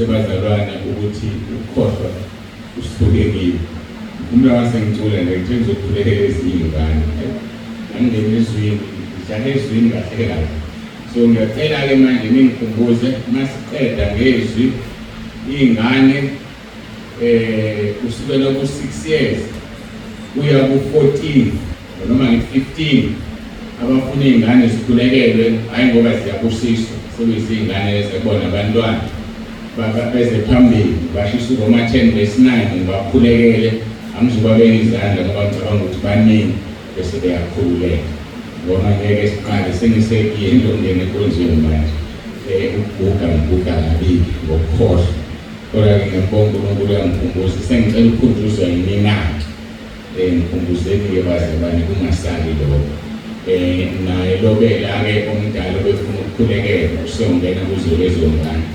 Ngiqinise bazalwane ukuthi ukukhohlwa usuke kimi. Ngikhumbula mase ngicula nje ngithe ngizokhulekela ezinye iy'ngane. Ngangingena ezwini, ngihlale ezwini kahle kahle. So ngiyacela-ke manje ningikhumbuze masiqeda ngezwi iy'ngane kusukela ku-6 years kuya ku-14 noma ngi-15 abafuna iy'ngane zikhulekelwe, hhayi ngoba ziyabusiswa, sekuyizingane ezekubona abantwana beze phambili bashisa uRoma 10 verse 9 ngibakhulekele, angizubabeka izandla ngoba ngicabanga ukuthi baningi bese beyakhululeka ngoba ngeke siqale sengisegiyeni lokungena enkonzweni manje. Ukuguga ngiguga kabili ngokukhohlwa, kodwa-ke ngiyambonga uNkulunkulu uyangikhumbuza, sengicela ukukhunjuzwa yinina-ke. Ngikhumbuzeni-ke bazalwane kungasali lokho. Naye lobela-ke omdala obefuna ukukhulekelwa useyongena kuzo lezo ngane.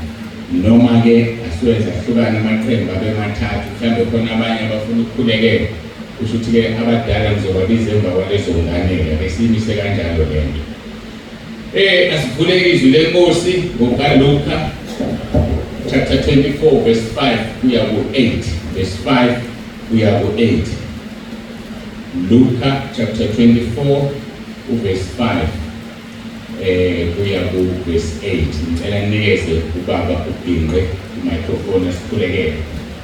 Noma-ke asiwenze ahlukane amaqembu abe mathathu, mhlawumbe khona abanye abafuna ukukhulekelwa. Kusho ukuthi-ke abadala ngizobabiza emva kwalezo ngane-ke, ake siyimise kanjalo le nto. Asivule izwi lenkosi ngokukaLuka chapter 24 verse 5 kuya ku-8, verse 5 kuya ku-8. Luka chapter 24 uverse 5 kuya ku verse 8. Ngicela ninikeze ubaba uBhinqe i-microphone asikhulekele,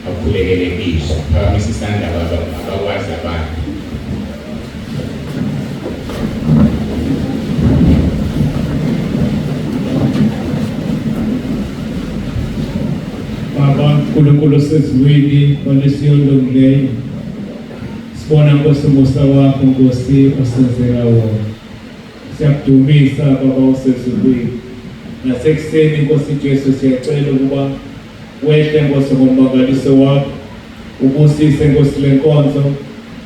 akhulekele izwi. Phakamisa isandla baba, abakwazi abantu. Baba uNkulunkulu osezulwini olesiyolungileyo, sibona Nkosi umusa wakho Nkosi osenzela wona. Siyakudumisa Baba osezulwini. Nasekuseni Nkosi Jesu siyacela ukuba wehle Nkosi ngommangaliso wakho, ubusise Nkosi lenkonzo,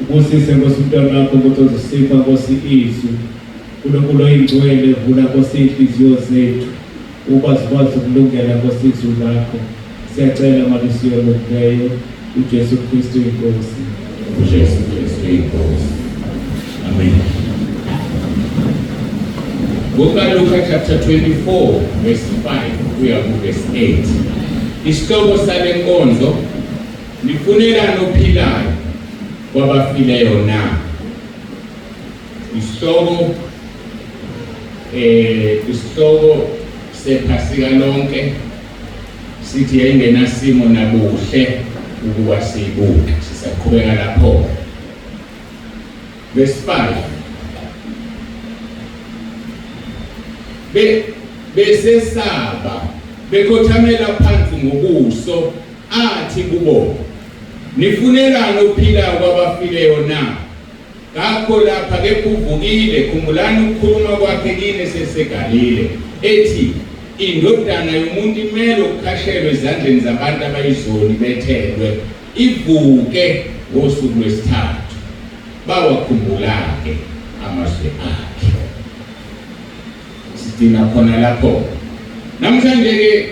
ubusise Nkosi umntwana wakho ukuthi ozosipha Nkosi izwi. uNkulunkulu oyingcwele, vula Nkosi inhliziyo zethu ukuba zikwazi ukulungela Nkosi izwi lakho. Siyacela malusi olungileyo, uJesu Kristu inkosi. uJesu Kristu inkosi. Amen. NgokaLuka chapter 24 verse 5 kuya ku verse 8. Isihloko sale nkonzo, nifunelani ophilayo kwabafileyo na? Isihloko isihloko sephasika lonke sithi yayingenasimo nabuhle ukuba siyibuke. Sisaqhubeka lapho. Verse 5. Besesaba bekhothamela phansi ngobuso, athi kubo, nifunelani ophilayo kwabafileyo na? Kakho lapha, kepha uvukile. Khumbulani ukukhuluma kwakhe kini eseseGalile, ethi, iNdodana yomuntu imele ukukhashelwa ezandleni zabantu abayizoni, bethelwe, ivuke ngosuku lwesithathu. Bawakhumbula-ke amazwi akhe. Sidinga khona lapho. Namhlanje-ke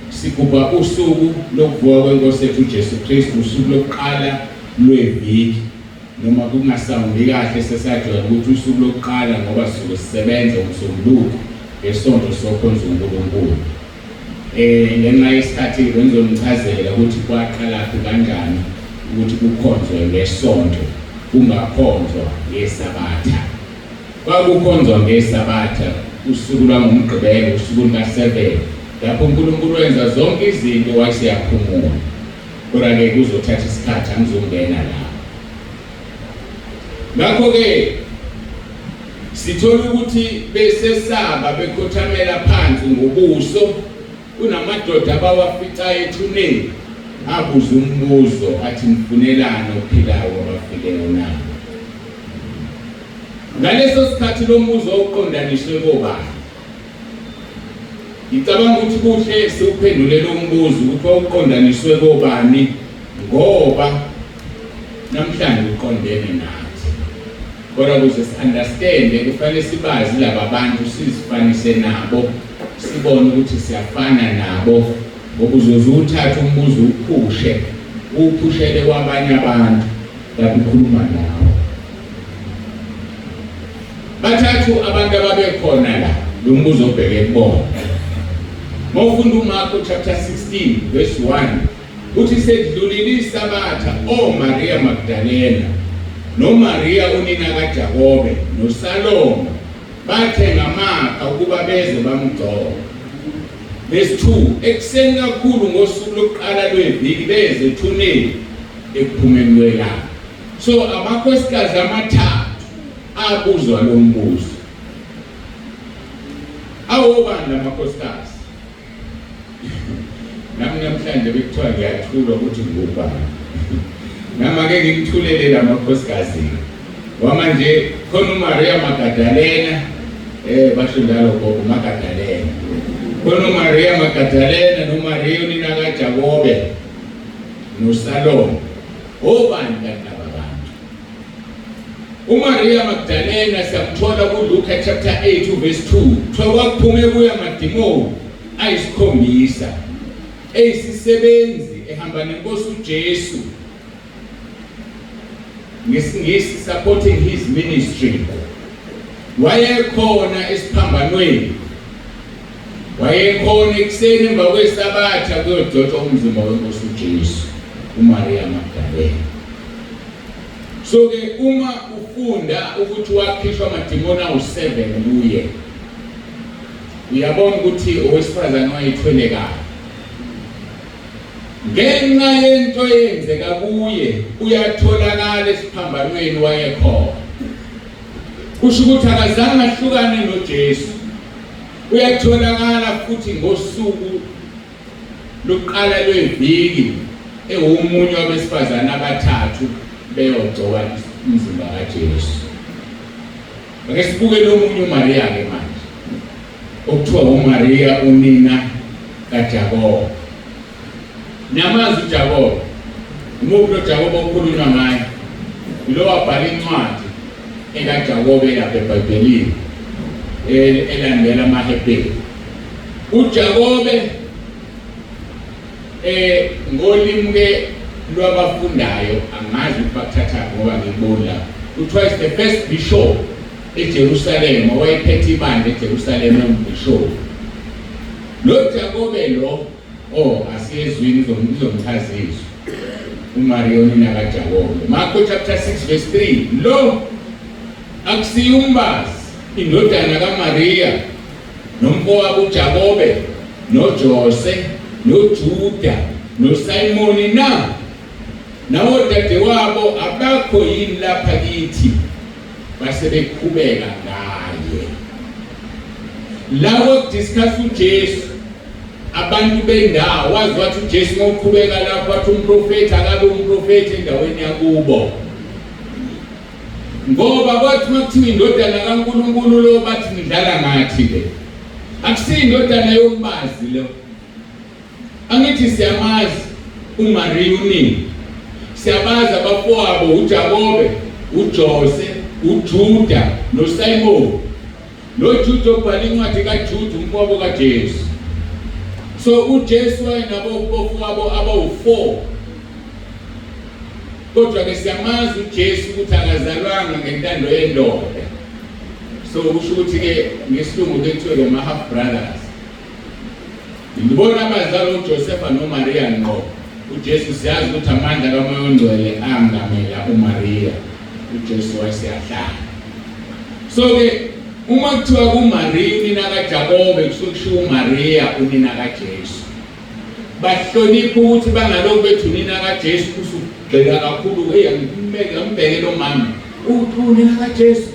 sigubha usuku lokuvuka kweNkosi yethu uJesu Kristu, usuku lokuqala lweviki. Noma kungasawundi kahle, sesajwayela ukuthi usuku lokuqala ngoba sisuke sisebenza uMsombuluko, ngeSonto sokhonza uNkulunkulu. Ngenxa yesikhathi bengizonichazela ukuthi kwaqalaphi kanjani ukuthi kukhonzwe ngeSonto kungakhonzwa ngeSabatha. Kwakukhonzwa ngeSabatha usuku lwangoMgqibelo, usuku luka-7, lapho uNkulunkulu wenza zonke izinto wayeseyaphumula. Kodwa-ke kuzothatha isikhathi, angizongena lapho. Ngakho-ke sithola ukuthi besesaba bekhothamela phansi ngobuso, kunamadoda abawaficayo ethuneni abuza umbuzo athi, nifunelani ophilayo kwabafileyo na? Ngaleso sikhathi lo mbuzo wawuqondaniswe kobani? Ngicabanga ukuthi kuhle siwuphendule lo mbuzo ukuthi wawuqondaniswe kobani, ngoba namhlanje uqondene nathi. Kodwa ukuze si-understande kufanele sibazi laba bantu, sizifanise nabo, sibone ukuthi siyafana nabo, ngoba uzoze uwuthathe umbuzo uwuphushe, uwuphushele kwabanye abantu kanti ukhuluma nawe. Bathathu abantu ababekhona la, lo mbuzo obheke kubona. Mawufunda uMarko chapter 16 verse 1 uthi sekudlulile iSabatha oMaria Magdalena noMaria unina kaJakobe noSalome bathenga amakha ukuba beze bamgcobe. Verse 2 ekuseni kakhulu ngosuku lokuqala lweviki beze ethuneni ekuphumeni kwelanga. So amakhosikazi amathathu abuzwa lo mbuzo. Awobani lamakhosikazi? Nami namhlanje bekuthiwa ngiyathulwa ukuthi ngubani. Nami ake ngimthulele lamakhosikazi. Wamanje khona uMaria Magadalena basho njalo gogo Magadalena. Khona uMaria Magadalena noMaria unina kaJakobe noSalome. Obani kanti laba bantu? UMaria Magdalena siyamthola kuLuka chapter 8 verse 2. Kuthiwa kwaphume kuye amadimoni ayisikhombisa eyisisebenzi ehamba nenkosi uJesu ngesiNgisi supporting his ministry. Wayekhona esiphambanweni, wayekhona ekuseni emva kwesabatha kuyodotshwa umzimba wenkosi uJesu, uMaria Magdalena. So ke uma ufunda ukuthi wakhishwa amadimoni awu-7 kuye, uyabona ukuthi owesifazane wayethwele kabi. Ngenxa yento eyenzeka kuye uyatholakala esiphambanweni wayekhona. Kusho ukuthi akazange ahlukane noJesu. Uyatholakala futhi ngosuku lokuqala lweviki ewumunye wabesifazane abathathu beyogcoba umzimba kaJesu. Ake sibuke lo munye uMaria ke manje okuthiwa uMaria unina kaJakobe. Niyamazi uJakobe? Umuphi lo Jakobe okhulunywa ngaye? Yilo wabhala incwadi ekaJakobe lapha eBhayibhelini elandela amaHebheru. UJakobe ngolimi ke lwabafundayo angazi ukuthi bakuthatha ngoba ngiboni la. Kuthiwa is the first bishop eJerusalema, wayephethe ibandla eJerusalema umbishop. Lo Jakobe lo oh asiyezwini izomchaza izwi. uMaria unina kaJakobe. Marko chapter 6 verse 3 lo akusiye umbazi indodana kaMaria nomfowabo uJakobe noJose noJuda noSimoni na nawodadewabo abakho yini lapha kithi? Base bekhubeka ngaye. Lawo discuss uJesu abantu bendawo wazi wathi uJesu ngokuqhubeka lapho wathi umprofethi akabe umprofethi endaweni yakubo, ngoba kwathi makuthiwa indodana kaNkulunkulu lo bathi nidlala ngathi le akusiyo indodana yombazi lo. Angithi siyamazi uMaria unini, siyabazi abafowabo uJakobe, uJose, uJuda noSimon. Lo Juda obhala incwadi kaJuda umfowabo kaJesu. So uJesu wayenabo bafowabo abawu-4. Kodwa ke siyamazi uJesu ukuthi akazalwanga ngentando yendoda. So kusho ukuthi ke ngesilungu ke kuthiwe ke ma-half brothers. Ngibona abazali uJosefa noMaria ngqo. UJesu siyazi ukuthi amandla kaMoya oNgcwele angamela uMaria. uJesu wayeseyahlala. So ke uma kuthiwa kuMaria unina kaJakobe kusuke kushiwo uMaria unina kaJesu. Bahlonipha ukuthi bangalokhu bethi unina kaJesu usugxila kakhulu hey angibeke ngambeke lo mama uthi unina kaJesu.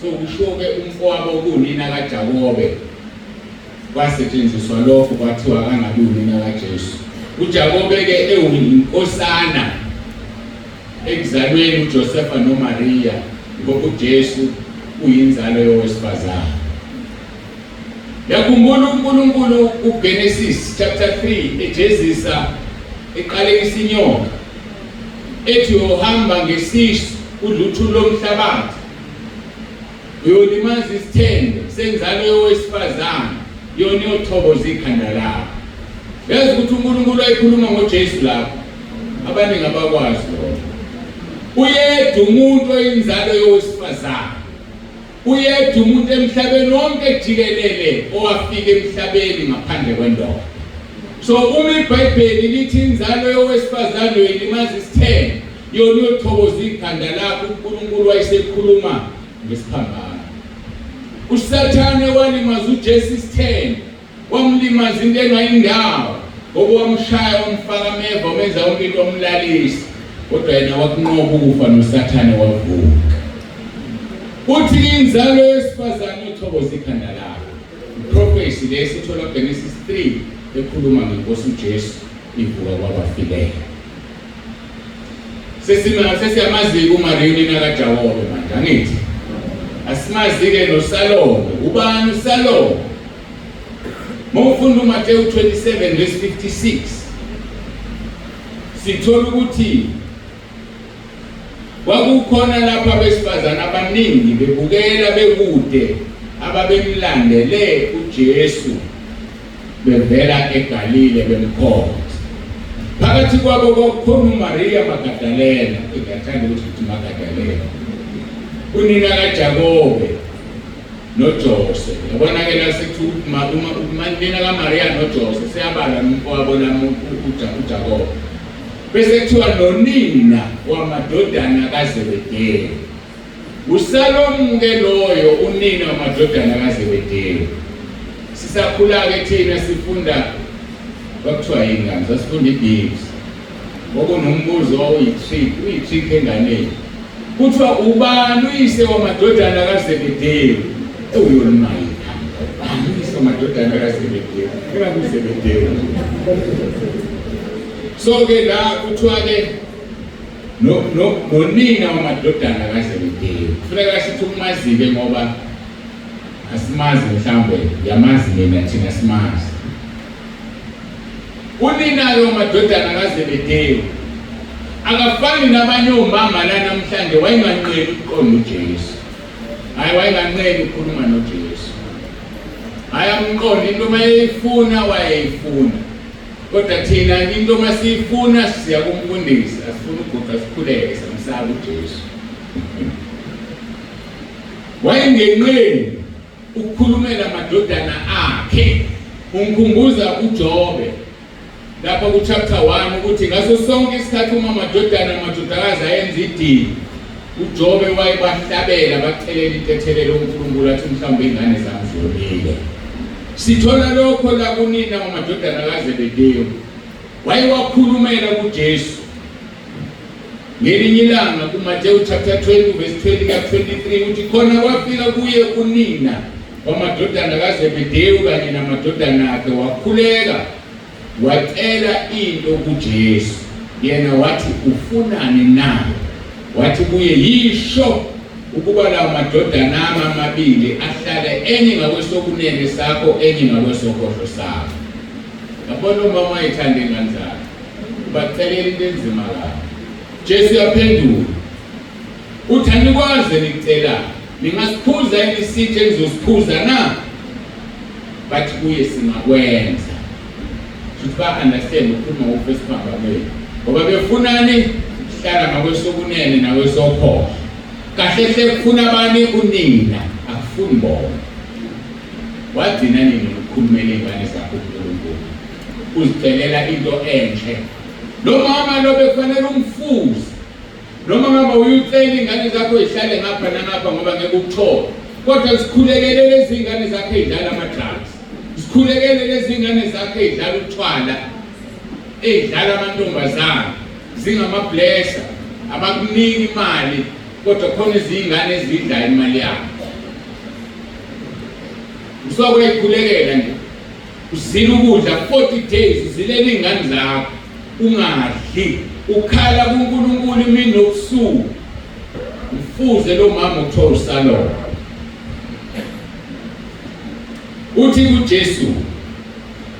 So kushiwo ke umfowabo kunina kaJakobe. Kwasetshenziswa lokho kwathiwa akangabi unina kaJesu. UJakobe ke ewuyinkosana ekuzalweni uJosefa noMaria ngoba uJesu uyinzalo yowesifazane. Yakhumbula uNkulunkulu kuGenesis chapter 3 ejezisa eqalekisa inyoka ethi uyohamba ngesisu udla uthuli lomhlabathi uyolimaza isithende senzalo yowesifazane yona iyothokoza ikhanda lakho. Yazi ukuthi uNkulunkulu wayekhuluma ngoJesu lapho, abaningi abakwazi lokho. Uyedwa umuntu oyinzalo yowesifazane. Uyedwa umuntu emhlabeni wonke jikelele owafika emhlabeni ngaphandle kwendoda. So uma iBhayibheli lithi inzalo yowesifazane uyilimaza isithende, yona uyothokoza ikhanda lakho, uNkulunkulu wayesekhuluma ngesiphambano. USathane walimaza uJesu isithende, wamlimaza into engayindawo, ngoba wamshaya wamfaka ameva, wamenza yonke into, wamlalisa. Kodwa yena wakunqoba ukufa noSathane wavuka. Uthi inzalo yesifazane uthokoza ikhanda lakho. Prophecy le sithola Genesis 3 ekhuluma ngenkosi uJesu ivuka kwabafileyo. Sesima sesiyamazi uMariya unina kaJakobe manje angithi. Asimazi-ke noSalome. Ubani uSalome? Mawufunda uMateyu 27 verse 56 sithola ukuthi kwakukhona lapha abesifazane abaningi bebukela bekude ababemlandele uJesu bevela eGalile bemkhonza. Phakathi kwabo kwakukhona uMariya Magadalena, ngiyathanda ukuthi ngithi Magadalena, unina kaJakobe noJose. Yabona-ke la sekuthiwa unina kaMariya noJose seyabala nomfowabo nami uJakobe. Bese kuthiwa nonina wamadodana kaZebedewu. USalomu-ke loyo unina wamadodana kaZebedewu. Sisakhula-ke thina sifunda kwakuthiwa yini ngani sasifunda i-Bibs. Kwakunombuzo owawuyi-trick, uyi-trick enganeni. Kuthiwa ubani uyise wamadodana kaZebedewu? Ewuyolimayi ikhanda. Ubani uyise wamadodana kaZebedewu? Engabe uZebedewu. So-ke la kuthiwa-ke no no nonina wamadodana kaZebedewu. Kufuneka sithi ukumazi-ke ngoba asimazi mhlawumbe yamazi nina thina simazi. Unina-ke wamadodana kaZebedewu akafani nabanye omama la namhlanje, wayenganqeni ukuqonda uJesu. Hayi, wayenganqeni ukukhuluma noJesu. Hayi, amqonda into uma eyifuna wayeyifuna. Kodwa thina into uma siyifuna siya kumfundisi, asifuni ukuguqa sikhuleke, samsaba uJesu. Wayengenqeni ukukhulumela amadodana akhe. Ungikhumbuza uJobe lapha ku-chapter 1 ukuthi ngaso sonke isikhathi uma amadodana amadodakazi ayenza idili, uJobe wayebahlabela bacelela intethelelo uNkulunkulu athi mhlawumbe ingane zami ziyolile. Sithola lokho la kunina wamadodana kaZebedewu. Wayewakhulumela kuJesu. Ngelinye ilanga kuMateyu chapter 20 verse 20 ka-23 uthi khona kwafika kuye unina wamadodana kaZebedewu kanye namadodana akhe wakhuleka wacela into kuJesu. Yena wathi ufunani na? Wathi kuye yisho ukuba lawo madodana ami amabili ahlale enye ngakwesokunene sakho enye ngakwesokhohlo sakho. Yabona umama wayethanda ingane zakhe. Ubacelela into enzima kabi. Jesu uyaphendula. Uthi anikwazi enikucelayo. Ningasiphuza yini isitsha engizosiphuza na? Bathi kuye singakwenza. Futhi ba-understand ukukhuluma ngokufa esiphambanweni. Ngoba befunani? Ukuhlala ngakwesokunene nakwesokhohlo. Kahle hle kufuna bani unina, akufuni bona. Wagcina nini ukukhulumela iy'ngane zakho uNkulunkulu? Uzicelela into enhle. Lo mama lo bekufanele umfuze. Noma ngaba uyucela iy'ngane zakho zihlale ngapha nangapha ngoba ngeke ukuthole. Kodwa zikhulekele lezi ngane zakho ey'dlala ama-drugs. Zikhulekele lezi ngane zakho ey'dlala utshwala, ey'dlala amantombazane, zingama-blesser, abakuniki imali kodwa khona izingane ezidla imali yakho. Usuke uyayikhulekela nje. Uzila ukudla 40 days, uzilela iy'ngane zakho. Ungadli, ukhala kuNkulunkulu imini nobusuku. Mfuze lo mama okuthiwa uSalomo. Uthi kuJesu,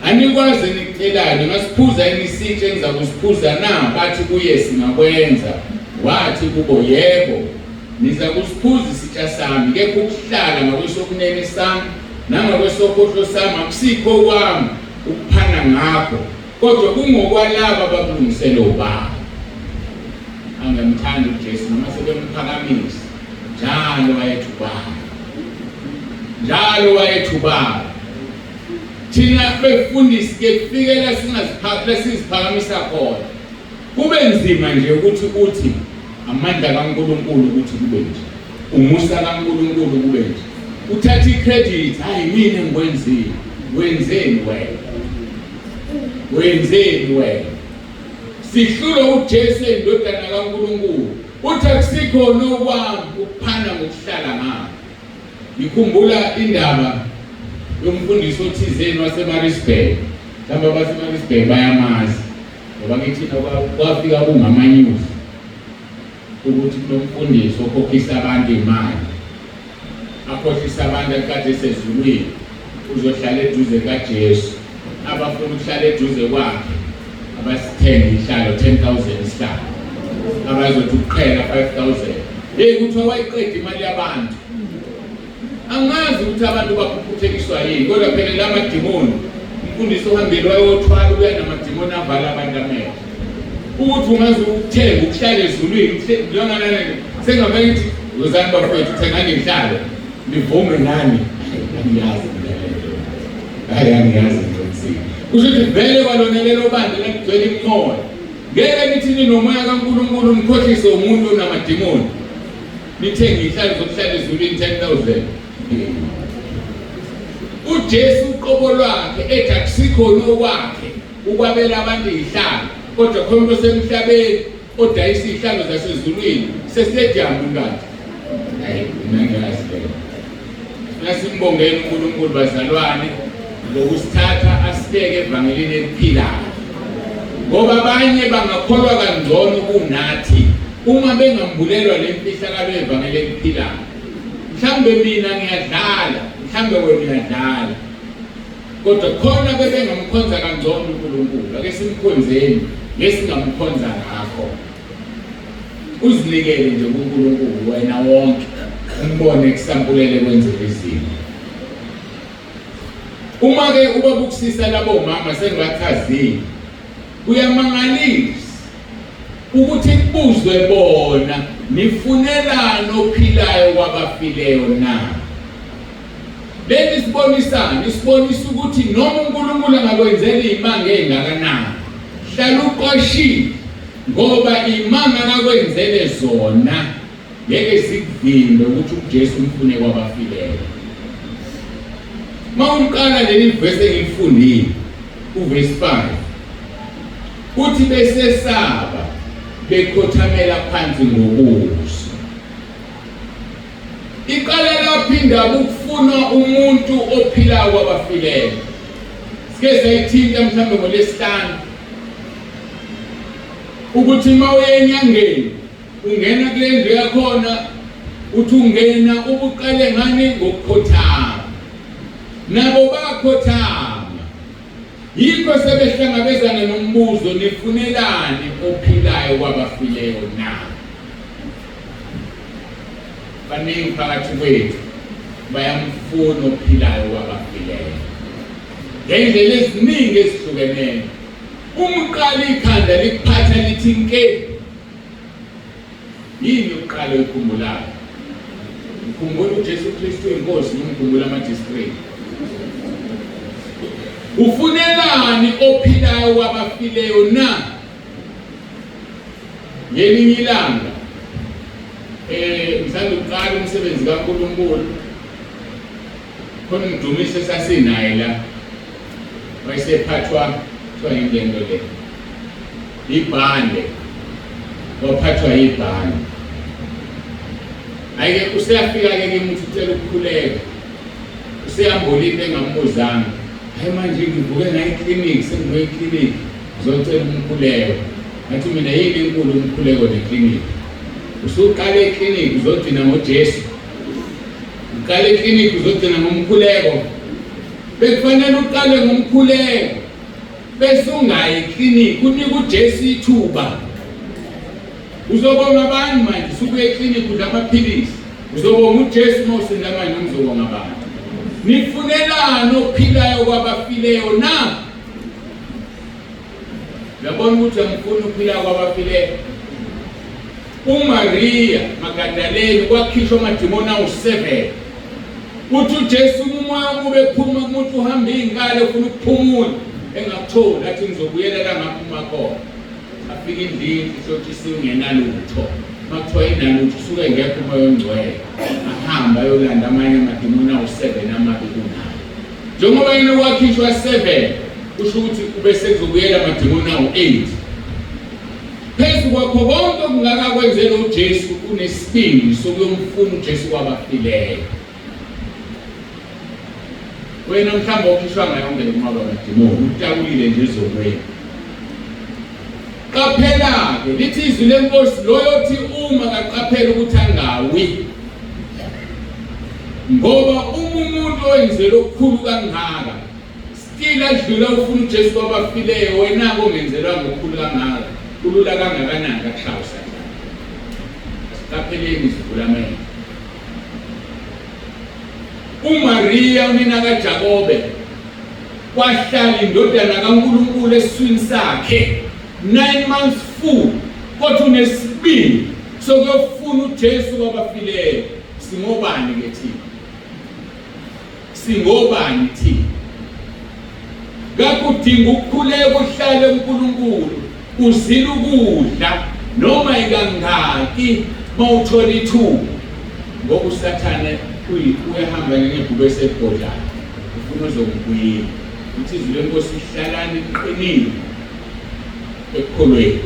anikwazi enikucelayo, ningasiphuza yini isitsha engizakusiphuza na? Bathi kuye, singakwenza. Wathi kubo, yebo, niza kusiphuza isitsha sami, kepha ukuhlala ngakwesokunene sami nangakwesokhohlo sami akusikho kwami ukuphana ngakho, kodwa kungokwalaba abakulungisele ubaba. Angamthanda uJesu noma sebemphakamisa njalo wayethi ubaba. Njalo wayethi ubaba. Thina befundisi ke kufikela singaziphathi siziphakamisa khona. Kube nzima nje ukuthi uthi amandla kaNkulunkulu ukuthi kube nje. Umusa kaNkulunkulu kube nje. Uthatha i-credit, hayi mina engikwenzile. Wenzeni wena? Wenzeni wena? Sihlulwe uJesu indodana kaNkulunkulu. Uthi akusikhona okwami ukuphana ngokuhlala ngapha. Ngikhumbula indaba yomfundisi othizeni waseMaritzburg. Mhlawumbe abaseMaritzburg bayamazi ngoba kithina kwafika kungama-news ukuthi kunomfundisi okhokhisa abantu imali, akhohlisa abantu akade esezulwini, uzohlala eduze kaJesu. Abafuna ukuhlala eduze kwakhe abasithenge ihlalo 10,000 isihlalo, abazothi ukuqhela 5,000. Hey, kuthiwa wayiqeda imali yabantu. Angazi ukuthi abantu baphuphuthekiswa yini, kodwa phela la madimoni umfundisi ohambile wayothwala ubuya namadimoni avala abantu amehlo. Ukuthi ungaze ukuthenga ukuhlala ezulwini njengalana sengavele ngithi wozani bafowethu thengani ngihlale nivume nani. Angiyazi mina le nto. Hayi angiyazi ngiqinisile. Kusho ukuthi vele kwalona lelo bandla laligcwele imimoya. Ngeke nithi ninomoya kaNkulunkulu nikhohlise umuntu onamadimoni. Nithenge ihlalo zokuhlala ezulwini 10000. UJesu uqobo lwakhe ethi akusikhona okwakhe ukwabela abantu izihlalo kodwa khona umuntu osemhlabeni odayisa izihlalo zasezulwini sestadium kanti. Hayi mina ngiyazi leyo. Funa simbongeni uNkulunkulu bazalwane ngokusithatha asibeke evangelini eliphilayo. Ngoba abanye bangakholwa kangcono kunathi uma bengambulelwa le mfihlakalo yevangeli eliphilayo. Mhlawumbe mina ngiyadlala, mhlawumbe wena uyadlala. Kodwa khona bebengamkhonza kangcono uNkulunkulu. Ake simkhonzeni ngesingamkhonza ngakho. Uzinikele nje kuNkulunkulu wena wonke umbone kusampulele kwenzeka izinto. Uma ke ubabukusisa labo mama sengibachazile kuyamangalisa ukuthi kubuzwe bona nifunelani ophilayo kwabafileyo na? Leli sibonisani isibonisa ukuthi noma uNkulunkulu angakwenzela imanga engakanani hlala uqwashile ngoba imanga akakwenzele zona ngeke zikuvimbe ukuthi uJesu umfune kwabafileyo. Mawuqala leli verse engilifundile uverse 5 uthi besesaba bekhothamela phansi ngobuso. Iqala lapho indaba ukufuna umuntu ophilayo kwabafileyo. Sike sayithinta mhlawumbe ngoLwesihlanu ukuthi uma uya enyangeni ungena kule ndlu yakhona uthi ungena ubuqale ngani ngokukhothama nabo bakhothama yikho sebehlangabezana nombuzo nifunelani ophilayo kwabafileyo na baningi phakathi kwethu bayamfuna ophilayo kwabafileyo ngendlela eziningi ezihlukeneyo Uma uqala ikhanda likuphatha lithi nke. Yini yokuqala oyikhumbulayo? Ngikhumbula uJesu Kristu inkosi noma ngikhumbula ama-district? Ufunelani ophilayo kwabafileyo na? Ngelinye ilanga ngisanda ukuqala umsebenzi kaNkulunkulu khona umdumiso esasinaye la wayesephathwa kuthiwa yini le nto le ibhande waphathwa yibhande ayike useyafika-ke kimi uthi ucela ukukhuleka useyambula into engambuzanga hayi manje ngivuke ngaye eklinikhi sengivuke eklinikhi ngizocela umkhuleko ngathi mina yini enkulu umkhuleko neklinikhi usuqala eklinikhi uzogcina ngojesu uqala eklinikhi uzogcina ngomkhuleko Bekufanele uqale ngomkhuleko bese ungayi eklinikhi unike uJesu ithuba. Uzobonga abani manje usubuya eklinikhi udla amaphilisi. Uzobonga uJesu uma usinda manje noma uzobonga abantu. Nifunelani ophilayo kwabafileyo na? Uyabona ukuthi angifuni ukuphila kwabafileyo. UMaria Magadaleni kwakhishwa amadimoni awu-7. Uthi uJesu uma umoya omubi ephuma kumuntu uhamba iy'nkalo efuna ukuphumula engakutholi athi ngizobuyela la ngaphuma khona. Afike indlini ihlotshisiwe ingenalutho. Uma kuthiwa inalutho usuke engekho umoya ongcwele. Ahambe ayolanda amanye amadimoni awu-seven amabi kunayo. Njengoba yena wakhishwa 7 kusho ukuthi ube sekuzobuyela amadimoni awu-8. Phezu kwakho konke okungaka kwenzela uJesu unesibindi sokuyomfuna uJesu kwabafileyo. Wena mhlawumbe okhishwa yonke le nqwaba kamadimoni utakulile nje ezonweni. Qaphela-ke lithi izwi lenkosi loyo othi uma kaqaphela ukuthi angawi ngoba uma umuntu owenze lokukhulu kangaka still adlula ufuna uJesu kwabafileyo wena-ke ongenzelwanga okukhulu kangaka kulula kangakanani kakushaya usathane. Asiqapheleni sivula amehlo. UMariya unina kaJakobe kwahlala indodana kaNkulunkulu esiswini sakhe 9 months full kodwa unesibindi sokuyofuna uJesu kwabafileyo. Singobani ke thina? Singobani thina? Kakudinga ukukhuleka uhlale uNkulunkulu uzila ukudla noma ikangaki mawuthola ithuba ngoba uSathane uyahamba njengebhubesi elibhodlayo ufuna uzokubuyela. Uthi izwi lenkosi hlalani niqinile ekukholweni.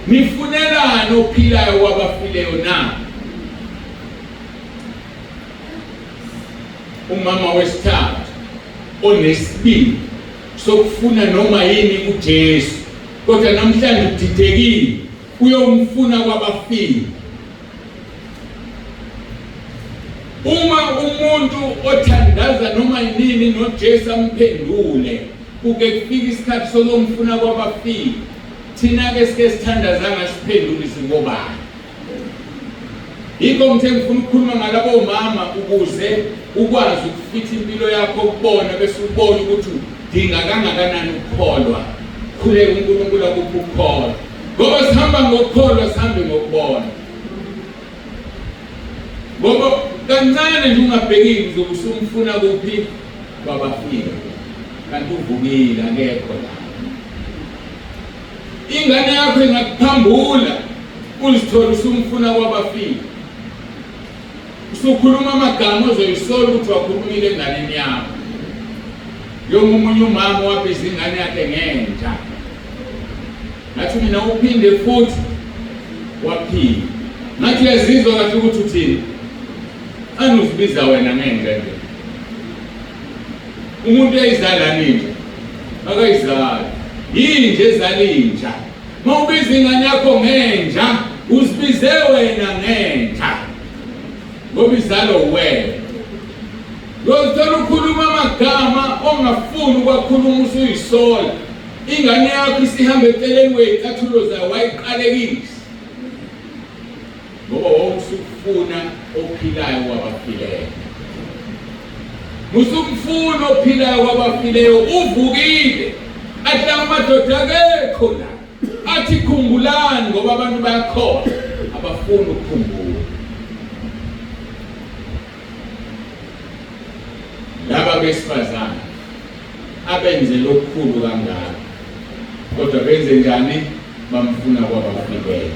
Nifunelani ophilayo kwabafileyo na? Umama wesithathu onesibindi sokufuna noma yini kuJesu, kodwa namhlanje udidekile, uyomfuna kwabafile. Uma umuntu othandaza noma yinini noJesu amphendule, kuke kufike isikhathi sokumfuna kwabafile. Thina-ke sike sithandaza angasiphenduli singobani? Yikho ngithe ngifuna ukukhuluma ngalabo mama ukuze ukwazi ukufitha impilo yakho kubona bese ubona ukuthi udinga kangakanani ukukholwa. Khuleka uNkulunkulu akuphe ukukholwa. Ngoba sihamba ngokukholwa sihambe ngokubona. Ngoba kancane nje ungabhekile uzobe usumfuna kuphi kwabafile. Kanti uvukile akekho la. Ingane yakho ingakuphambula uzithole usumfuna kwabafile. Usukhuluma amagama ozoyisola ukuthi wakhulumile enganeni yakho. Njengoba omunye umama wabiza ingane yakhe ngenja. Ngathi mina uphinde futhi waphila. Ngathi uyazizwa kahle ukuthi uthini? Anuzibiza wena ngenja nje. Umuntu uyayizala ninja. Akayizali. Yinja ezala inja. Mawubiza ingane yakho ngenja, uzibize wena ngenja. Ngoba izalo wena. Uyozithola ukhuluma amagama ongafuni ukwakhuluma usuyisola. Ingane yakho isihamba eceleni kwey'cathulo zayo wayiqalekisa. Ngoba wawusufuna ophilayo kwabafileyo. Musumfuna ophilayo kwabafileyo uvukile. Athi la madoda akekho la. Athi khumbulani ngoba abantu bayakhohlwa abafuni ukukhumbula. Laba besifazane abenze lokukhulu kangaka kodwa benze njani? Bamfuna kwabafileyo.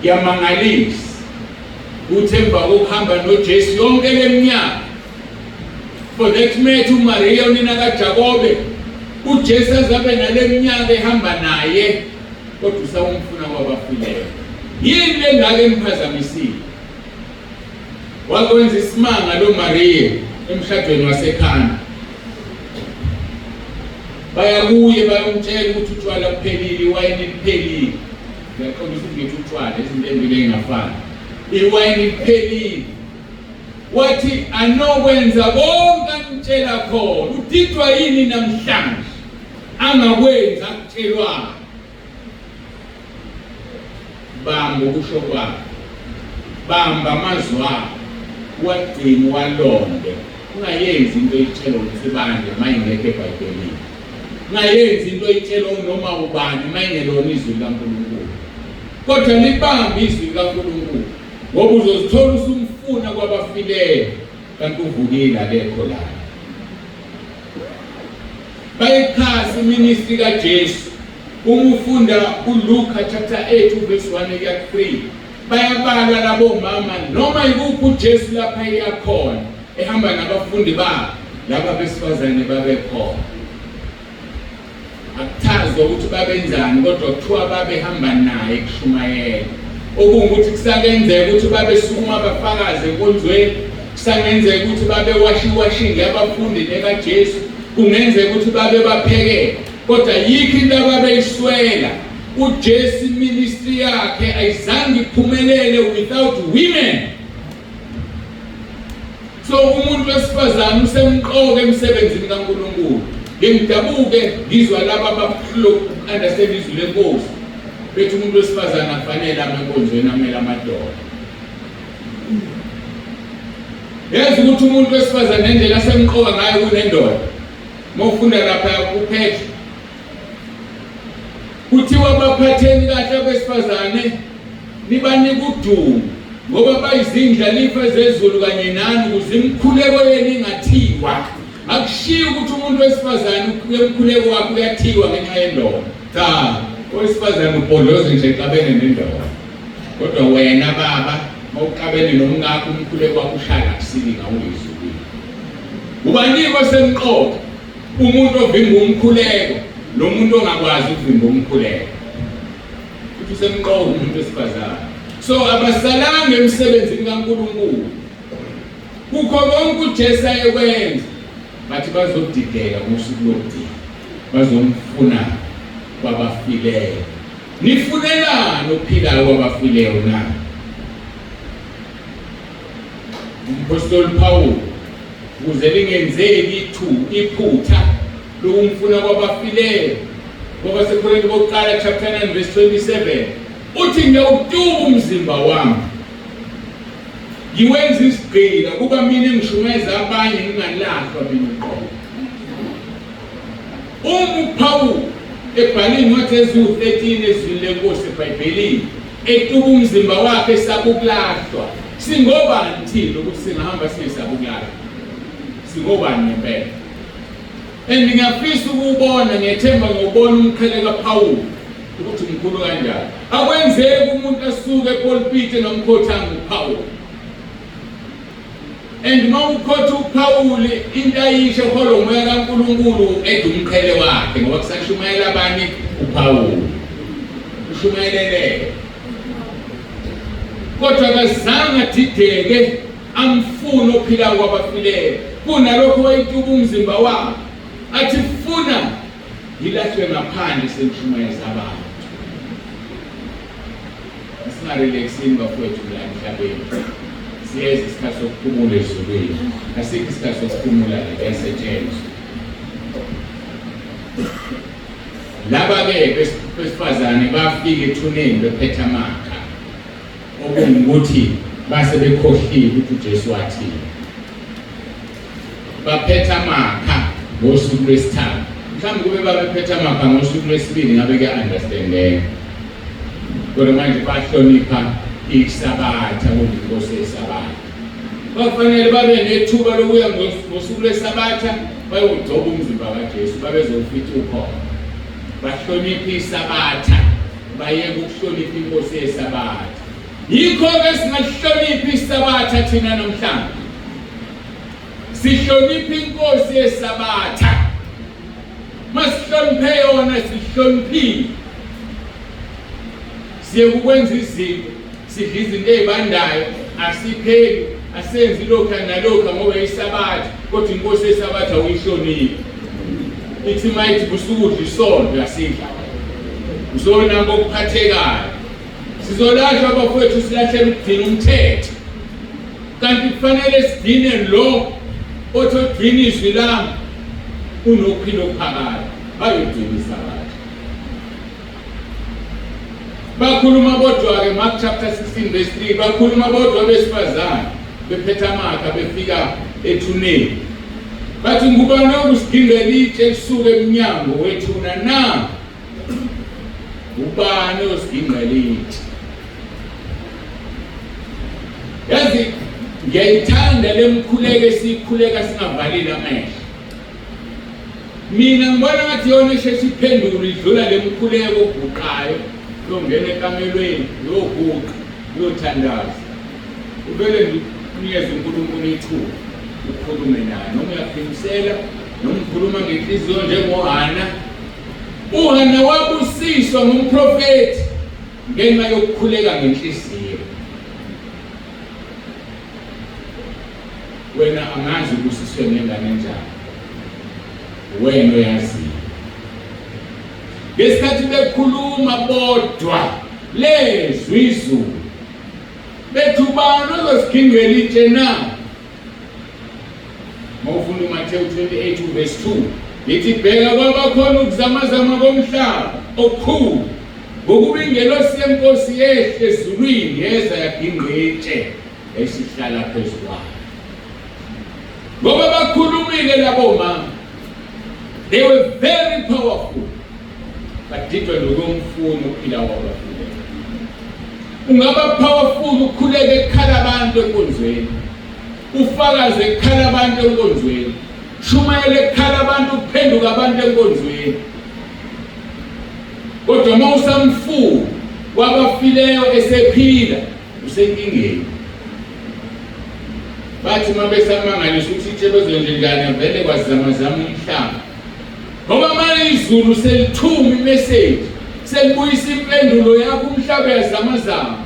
Kuyamangalisa ukuthi emva kokuhamba noJesu yonke le minyaka, for that matter uMariya unina kaJakobe, uJesu azabe nale minyaka ehamba naye kodwa usawumfuna kwabafileyo. Yini lengaka emphazamisile? Wakwenza isimanga lo Maria emshadweni waseKhana. Baya kuye bayomtshela ukuthi utshwala buphelile, iwayini liphelile. Ngiyaqonda ukuthi ngithi utshwala izinto ezimbili ezingafani. Iwayini liphelile. Wathi anokwenza konke anitshela khona. Udidwa yini namhlanje? Angakwenza akutshelwayo. Bamba ukusho kwakhe, bamba amazwi akhe, uwagcine uwalonde. Ungayenzi into oyitshelwa uNsibande uma ingekho eBhayibhelini. Ungayenzi into oyitshelwa noma ubani uma ingelona izwi likaNkulunkulu. Kodwa libambe izwi likaNkulunkulu. Ngoba uzozithola usumfuna kwabafileyo kanti uvukile akekho la. Bayichasa iministry kaJesu. Uma ufunda uLuka chapter 8 verse 1 kuya 3 bayabalwa labo mama noma ikuphi uJesu lapha eyakhona ehamba nabafundi bakhe laba besifazane babekhona. Akuchazwa ukuthi babenzani kodwa kuthiwa babehamba naye kushumayela. Okungukuthi kusakenzeka ukuthi babesukuma bafakaze enkonzweni, kusangenzeka ukuthi babewasha iwashing yabafundi nekaJesu, kungenzeka ukuthi babebaphekela. Kodwa yikho into ababeyiswela. UJesu ministry yakhe ayizange iphumelele without women. So umuntu wesifazane usemqoka emsebenzini kaNkulunkulu. Ngidabuke ngizwa laba abahluleka uku-understand izwi lenkosi bethi umuntu wesifazane akufanele ame enkonzweni amele amadoda. Yazi ukuthi umuntu wesifazane nendlela asemqoka ngayo kunendoda. Uma ufunda lapha kuPetru kuthiwa baphatheni kahle abesifazane nibanike udumo ngoba bayizindlalifa zezulu kanye nani ukuze imikhuleko yenu ingathiwa. Akushiyi ukuthi umuntu wesifazane umkhuleko wakhe uyathiwa ngenxa yendoda. Cha, owesifazane ubhodloze nje exabene nendoda. Kodwa wena baba mawuxabene nomkakho umkhuleko wakho ushaya kusilinga ungezulwini. Ubanike osemqoka umuntu ovimba umkhuleko nomuntu ongakwazi ukuvimba umkhuleko. Futhi usemqoka umuntu wesifazane. So abasalanga emsebenzini kaNkulunkulu. Kukho konke uJesu ayekwenza bathi bazodideka ngosuku lokugcina. Bazomfuna kwabafileyo. Nifunelani ophilayo kwabafileyo na? Umphostoli Paul ukuze lingenzeki ithu iphutha lokumfuna kwabafileyo ngoba sekhuleni kokuqala chapter 9 verse 27 uthi ngiyawutuka umzimba wami ngiwenza isigqila kuba mina ngishumayeza abanye ngingalahlwa mina uqobo. Uma uPawulu ebhala iy'ncwadi eziwu-13 ezwini lenkosi eBhayibhelini etuka umzimba wakhe esaba ukulahlwa, singobani thina ukuthi singahamba singesabi ukulahlwa? Singobani ngempela? And ngiyafisa ukuwubona, ngiyethemba ngiyobona umqhele kaPawulu ukuthi mkhulu kanjani. Akwenzeki umuntu asuke epulpit engamkhothanga uPawulu. And uma ukhotha uPawuli into ayisho eholwa umoya kaNkulunkulu eda umqhele wakhe ngoba kusashumayela abani uPawuli. Ushumayelele. Kodwa akazange adideke amfune ophila kwabafileyo. Kunalokho wayituka umzimba wakhe athi funa ngilahlwe ngaphandle sengishumayeza abantu. Singarelaxini bafowethu la emhlabeni. Siyeza isikhathi sokuphumula ezulwini. Asikho isikhathi sokuphumula la kuyasetshenzwa. Laba-ke besifazane bafika ethuneni bephethe amakha okungukuthi base bekhohliwe ukuthi uJesu wathini. Baphethe amakha ngosuku lwesithathu. Mhlawumbe kube babephethe amakha ngosuku lwesibili ngabe kuya-understandeka. Kodwa manje bahlonipha iSabatha ngoba inkosi yeSabatha. Bafanele babe nethuba lokuya ngosuku lweSabatha bayogcoba umzimba kaJesu babezowufica ukhona. Bahlonipha iSabatha bayeke ukuhlonipha inkosi yeSabatha. Yikho-ke singahloniphi iSabatha thina namhlanje. Sihlonipha inkosi yeSabatha. Masihloniphe yona sihloniphile. Siye kukwenza izinto, sidla izinto ezibandayo, asipheki, asenzi lokhu nalokhu ngoba iSabatha, kodwa inkosi yeSabatha uyihloniphi. Ithi mayithi busukudla isonto uyasidla. Uzona ngokuphathekayo. Sizolahlwa abafowethu silahlele ukugcina umthetho. Kanti kufanele sigcine lo othi ogcina izwi lami unokuphila okuphakade. Bayogcina iSabatha. Bakhuluma bodwa-ke Mark chapter 16 verse 3 bakhuluma bodwa besifazane bephethe amakha befika ethuneni bathi ngubani okusigingela itshe lisuke emnyango wethuna na ubani osigingqela itshe? Yazi ngiyayithanda lemkhuleko esiyikhuleka singavalile amehlo. Mina ngibona ngathi yona esheshe iphendule idlula lemkhuleko oguqayo uyongena ekamelweni uyoguqa uyothandaza. Uvele nje unikeze uNkulunkulu ithuba ukhulume naye noma uyaphimisela noma ukhuluma ngenhliziyo njengoHana. UHana wabusiswa ngumprofethi ngenxa yokukhuleka ngenhliziyo. Wena angazi ubusiswe ngengane enjani, wena oyaziyo. Ngesikhathi bekhuluma bodwa lezwi izulu bethi ubani ozosigingqela itshe na? Mawufunda uMathewu 28 verse 2 lithi bheka kwabakhona ukuzamazama komhlaba okukhulu ngokuba ingelosi yenkosi yehle ezulwini yeza yagingqa itshe yayisihlala phezu kwayo. Ngoba bakhulumile labo mama, they were very powerful, badidwa nokumfuna ukuphila kwabafileyo. Ungaba powerful ukhuleke ekhala abantu enkonzweni, ufakaze ekhala abantu enkonzweni, shumayele ekhala abantu, uphenduka abantu enkonzweni, kodwa uma usamfuna kwabafileyo esephila usenkingeni. Bathi uma besamangalisa ukuthi itshe bezonje njani vele kwazamazama umhlaba, ngoba manje izulu selithuma imeseji, selibuyisa impendulo yakho, umhlaba uyazamazama.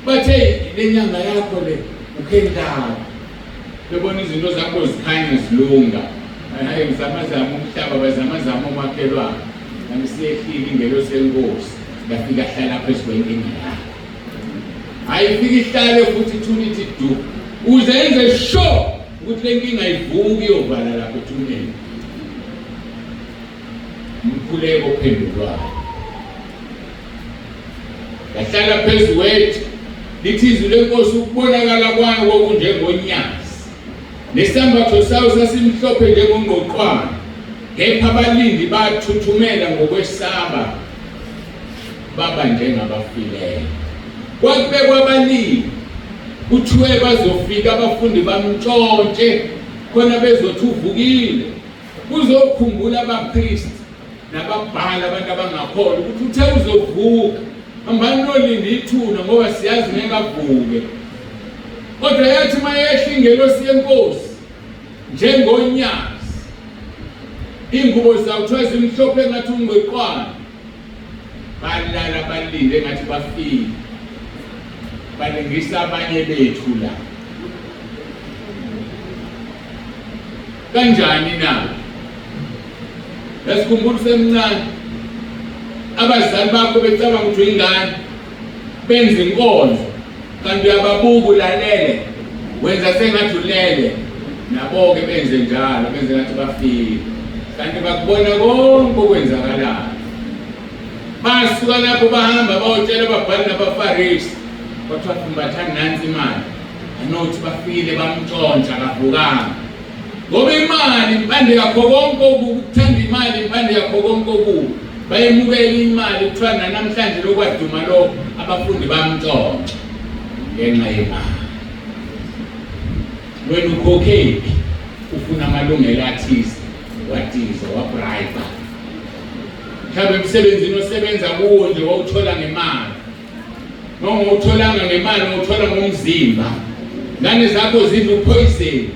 Bathe le nyanga yakho le ukhendlala, bebona izinto zakho zikhanya zilunga, hayi uzamazama umhlaba, bazamazama omakhelwane, kanti siyehlile ingelosi yenkosi yafika hlala phezu kwenkinga yakho. Hayi ifike ihlale futhi ithuna ithi du, uze yenze sure ukuthi le nkinga ivuki iyovala lapho ethuneni. Umkhuleko ophendulwayo yahlala phezu kwethu, lithi izwi lenkosi ukubonakala kwayo kwakunjengonyazi, nesambatho sayo sasimhlophe njengongqoqwane, kepha abalindi bathuthumela ngokwesaba, baba njengabafileyo. Kwakubekwa abalindi, kuthiwe bazofika abafundi bamntshontshe khona bezothi uvukile, kuzokhumbula abapristi nababhali abantu abangakholwa ukuthi uthe uzovuka, hambani nolinda ithuna ngoba siyazi ngeke avuke. Kodwa yathi uma yehla ingelosi yenkosi njengonyazi, ingubo zawo kuthiwa zimhlophe ngathi ungqweqwane, balala balinde ngathi bafile, balingisa abanye bethu la. Kanjani na? Yasikhumbula usemncane, abazali bakho becabanga ukuthi uyingane, benza inkonzo, kanti uyababuka ulalele, wenza sengathi ulele, nabo-ke benze njalo, benze ngathi bafile, kanti bakubona konke okwenzakalayo. Basuka lapho bahamba bayotshela ababhali nabaFarisi, kwathiwa fumbathani nansi imali, anothi bafile bamntshontsha akavukanga. Ngoba imali impande yakho konke okubi, ukuthanda imali impande yakho konke okubi. Bayemukela imali, kuthiwa nanamhlanje lokwaduma lokho, abafundi bamntshontsha ngenxa yemali. Wena ukhokhephi ufuna amalungelo athize, wadiza, wabribe. Mhlawumbe emsebenzini osebenza kuwo nje wawuthola ngemali, noma ungawutholanga ngemali, ungawuthola ngomzimba. Ngane zakho zidla uphoyizeni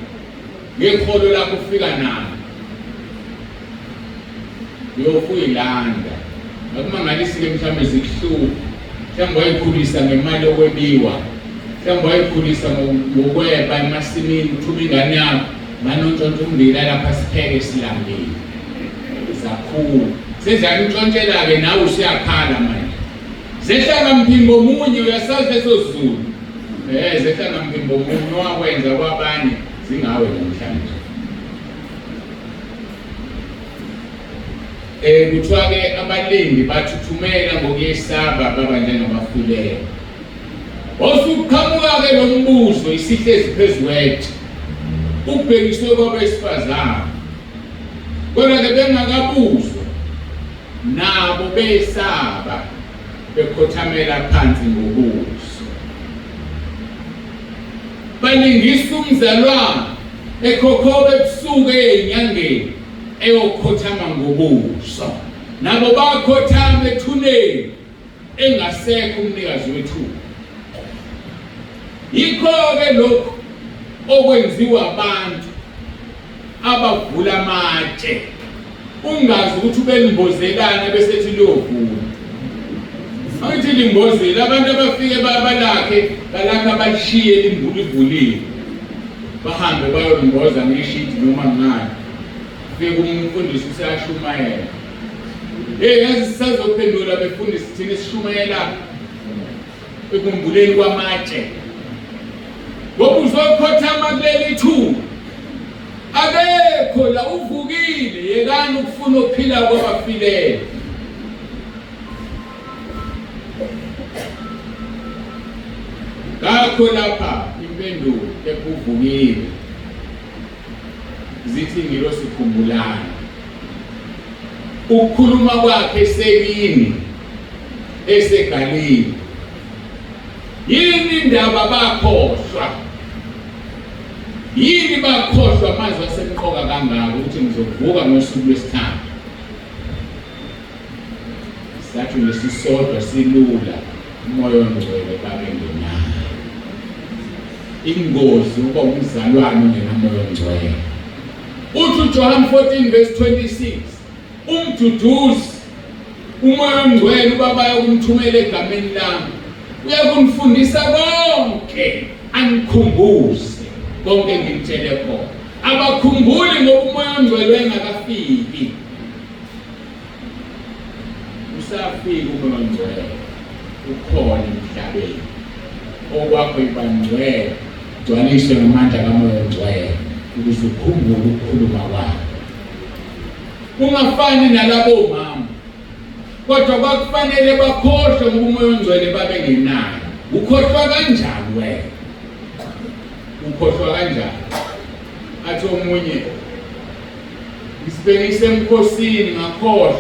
ngekholo lakho ufika nalo, uyofuyilanda. Akumangalisi-ke mhlawumbe zikuhlupha, mhlawumbe wayikhulisa ngemali yokwebiwa, mhlawumbe wayikhulisa ngokweba emasimini, uthuma ingane yakho manontshontsha ummbila lapha sipheke silambile, zakhula seziyakuntshontshela-ke nawe usuyakhala manje. Zehla ngamphimbo munye, uyasazi leso Zulu. Zehla ngamphimbo munye, owakwenza kwabanye zingawe namhlanje. Kuthiwa ke abalindi bathuthumela ngokuyesaba, baba njengabafileyo. Osuqhamuka ke lo mbuzo isihlezi phezu kwethu, ubhekiswe kwabesifazane, kodwa ke bengakabuzwa nabo besaba, bekhothamela phansi ngobuso. Balingisa umzalwane ekhokhoba ebusuku eyinyangeni eyokhothama ngobuso. Nabo bakhothama ethuneni engasekho umnikazi wethuna. Yikho-ke lokhu okwenziwa abantu abavula amatshe ungazi ukuthi ubelimbozelana bese ethi liyovula. Angithi limbozile abantu abafike balakhe balakha balishiye livuliwe bahambe bayolimboza ngeshidi noma ngani. Fike umfundisi useyashumayela. Hey yazi sisazophendula befundisi thina sishumayela ekumbuleni kwamatshe. Ngoba uzokhothama kuleli thuba. Akekho la uvukile yekani ukufuna ophila kwabafileyo. Ngakho lapha impendulo ekuvukile zithi ingilosi khumbulani ukukhuluma kwakhe sekini eseGalile. Yini indaba bakhohlwa? Yini bakhohlwa amazwi asemqoka kangaka ukuthi ngizovuka ngosuku lwesithathu? Isizathu nesisodwa silula, umoya ongcwele babengenawo. Ingozi ukuba umzalwane ongenamoya ongcwele. Uthi uJohn 14 verse 26, umduduzi umoya ongcwele ubaba yokumthumela egameni lami uyakunifundisa konke anikhumbuze konke engimtshele khona. Abakhumbuli ngoba umoya ongcwele wayengakafiki. Usafika umoya ongcwele ukhona emhlabeni okwakho iba ngcwele gcwaliswe ngamandla kamoya ongcwele ukuze ukhumbule ukukhuluma kwakho ungafani nalabo mama kodwa kwakufanele bakhohlwe ngoba umoya ongcwele babengenayo ukhohlwa kanjani wena ukhohlwa kanjani athi omunye Ngisibheke isemkhosini ngakhohlwa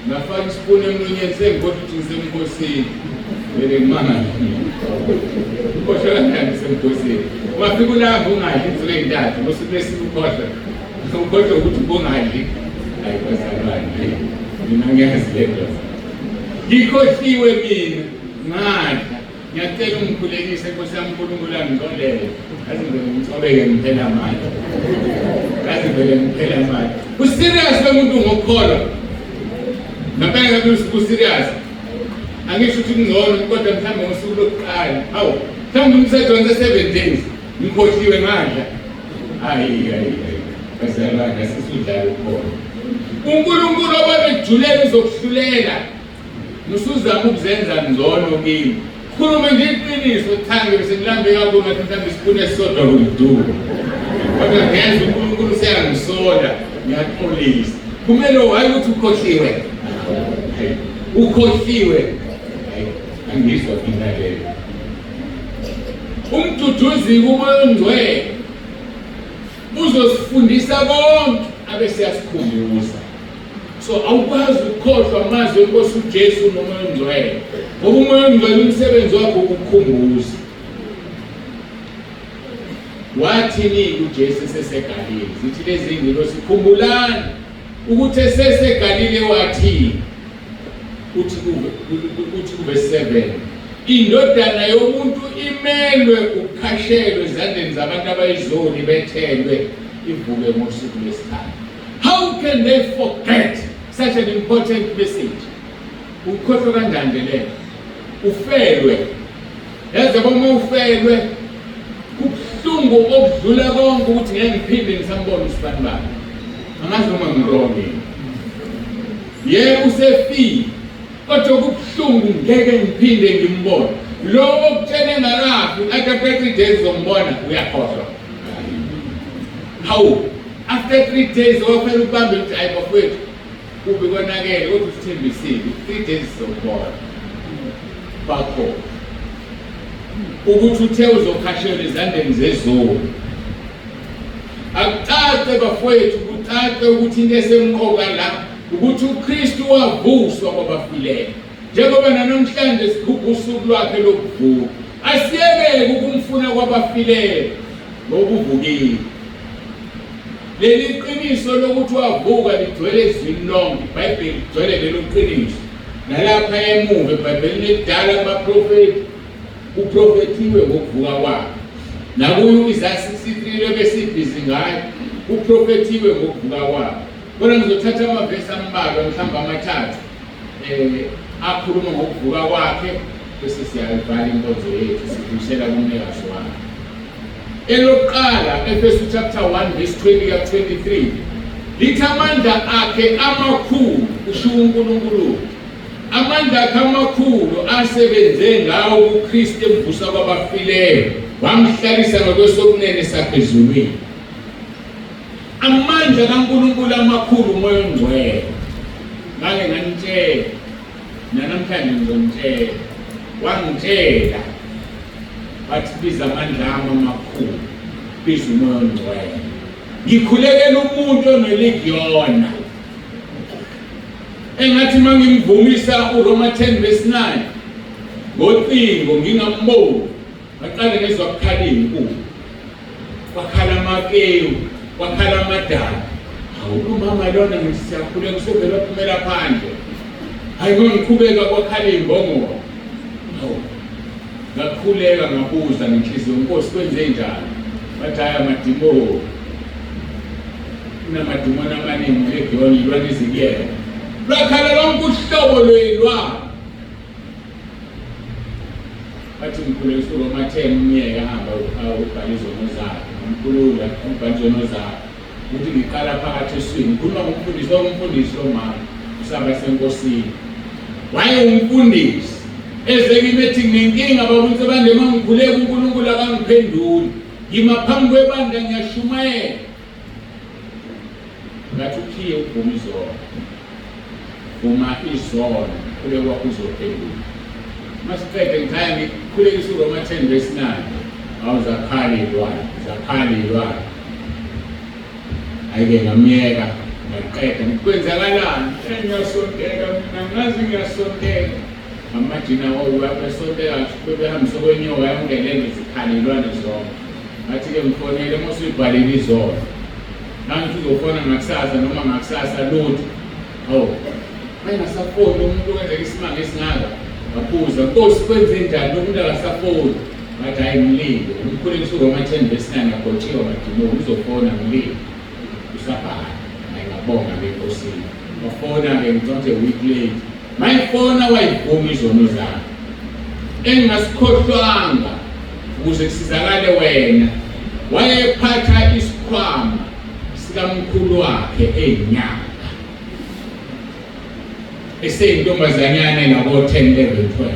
ngafaka isipuni emlonyeni sengikhohlwa ukuthi ngisemkhosini vele ngimangala ukhohlwa kanjani ngisemkhosini ungafika ulamba ungadli insuku ey'ntathu ngosuku lwesine ukhohlwa ukhohlwa ukuthi ubungadli hayi bazalwane mina ngiyazi le nto ngikhohliwe mina ngadla Ngiyacela ungikhulekise Nkosi yami uNkulunkulu angixolele. Ngazi ngivele ngicobeke ngiphela amandla. Ngazi ngivele ngiphela amandla. Userious lo muntu ngokukholwa. Ngempela ngabe userious. Angisho ukuthi kungcono kodwa mhlawumbe ngosuku lokuqala. Hawu, mhlawumbe umthetho wenze 7 days. Ngikhohliwe ngadla. Hayi hayi hayi. Bazalwane asisudlala ukholo. UNkulunkulu obona ekujulela uzokuhlulela. Musuzama ukuzenza ngcono kimi. Khuluma nje iqiniso thange bese ngilambe kakhulu ngathi mhlawumbe isipuni esisodwa kuliduku. Kodwa ngenza uNkulunkulu useyangisola ngiyaxolisa. Kumele hayi ukuthi ukhohliwe. Ukhohliwe. Angizwa mina leyo. Umduduzi kumoya ongcwele uzosifundisa konke abe siyasikhumbuza. So awukwazi ukukhohlwa amazwi enkosi uJesu nomoya ongcwele. Ngoba umoya ongcwele umsebenzi wakhe ukukhumbuza. Wathini uJesu eseseGalile? Zithi lezi ngilosi khumbulani ukuthi eseseGalile wathi uthi kuve uthi kuve 7 indodana yomuntu imelwe ukukhashelwa ezandleni zabantu abayizoni bethelwe ivuke ngosuku lwesithathu. How can they forget such an important message? Ukhohlwa kanjani nje lento? Ufelwe. Yazi yabo uma ufelwe kubuhlungu okudlula konke ukuthi ngeke ngiphinde ngisambona usibani bani. Angazi noma ngiwrong yini. Yebo usefile. Kodwa kubuhlungu ngeke ngiphinde ngimbone. Lo okutshele ngakafi after 3 days uzombona uyakhohlwa. Hawu after 3 days wafanele ubambe ukuthi hayi bafowethu kubi konakele kodwa usithembisile 3 days sizokubona bakho ukuthi uthe uzokhashelwa ezandleni zezulu akucace bafowethu kucace ukuthi into esemqoka la ukuthi uKristu wavuswa kwabafileyo njengoba nanamhlanje sigubha usuku lwakhe lokuvuka asiyekeke ukumfuna. Esifuna kwabafileyo ngokuvukile. Leli qiniso lokuthi wavuka ligcwele ezwini lonke, iBhayibheli ligcwele lelo qiniso. Nalapha emuva eBhayibhelini elidala kubaprofethi kuprofethiwe ngokuvuka kwakhe. Nakuyo u-Isaya 63 lebesibhizi ngayo kuprofethiwe ngokuvuka kwakhe. Kodwa ngizothatha amavesi ambalwa mhlawumbe amathathu akhuluma ngokuvuka kwakhe bese siyayivala inkonzo yethu sidlulisela kumnikazi wakhe. Elokuqala Efesu chapter 1 verse 20 ka 23 lithi amandla akhe amakhulu kusho uNkulunkulu amandla akhe amakhulu asebenze ngawo kuKristu emvusa kwabafileyo wamhlalisa ngokwesokunene sakhe ezulwini. Amandla kaNkulunkulu amakhulu uMoya oNgcwele. Ngake nganitshela nanamhlanje ngizonitshela. Wangitshela wathi biza amandla ami amakhulu, biza uMoya oNgcwele. Ngikhulekela umuntu oneligiyona. Engathi mangimvumisa uRoma 10 verse 9 ngocingo ngingamboni Ngaqale ngezwa kukhala iy'nkukhu, kwakhala amakewu, kwakhala amadada. Hawu umama lona ngithi siyakhuleka usevele waphumela phandle. Hayi ngangiqhubeka kwakhala iy'mbongolo. Hawu ngakhuleka ngabuza ngenhliziyo Nkosi kwenze njani? Bathi hhayi amadimoni. Kunamadimoni amaningi ulegiyoni ilwane izikuyena. Lwakhala lonke uhlobo lwey'lwane. Bathi ngikhulekisa uRoma 10 umyeke ahambe ubhale izono zakhe. Ngamkhulula umbhale izono zakhe. Ukuthi ngiqala phakathi eswini. Ngikhuluma ngomfundisi ongumfundisi lo mama usaba senkosini. Wayewumfundisi. Eze kimi ethi nginenkinga baba uNsibande uma ngikhuleka uNkulunkulu akangiphenduli. Ngima phambi kwebandla ngiyashumayela. Ngathi ukhiye ukuvuma izono. Vuma izono, ukhuleko wakho uzophendula. Masiqede ngikhaya ngikhulekisa uRoma 10 verse 9. Awu zakhala iy'lwane, zakhala iy'lwane. Hhayi-ke ngamyeka ngaqeda kwenzakalani? Ngiyasonteka mina ngazi ngiyasonteka. Amajina besonteka bebehambisa okwenyoka yonke le nto zikhala iy'lwane zonke. Ngathi-ke ngifonele uma usuyibhalile izolo. Ngangithi uzofona ngakusasa noma ngakusasa lutho. Hawu. Wayengasafoni umuntu okwenzeka isimanga esingaka. Ngabuza, Nkosi kwenze njani lo muntu akasafoni? Ngathi hayi mlinde. Umkhulekisa uRoma 10 verse 9 agotshiwe amadimoni uzofona mlinde. Usabhala. Hayi ngabonga-ke enkosini. Wafona-ke ngicabanga a week late. Mayifona wayivuma izono zakhe. Engingasikhohlwanga ukuze kusizakale wena. Wayephatha isikhwama sikamkhulu wakhe eyinyanga. Eseyintombazanyana nabo 10 11 12.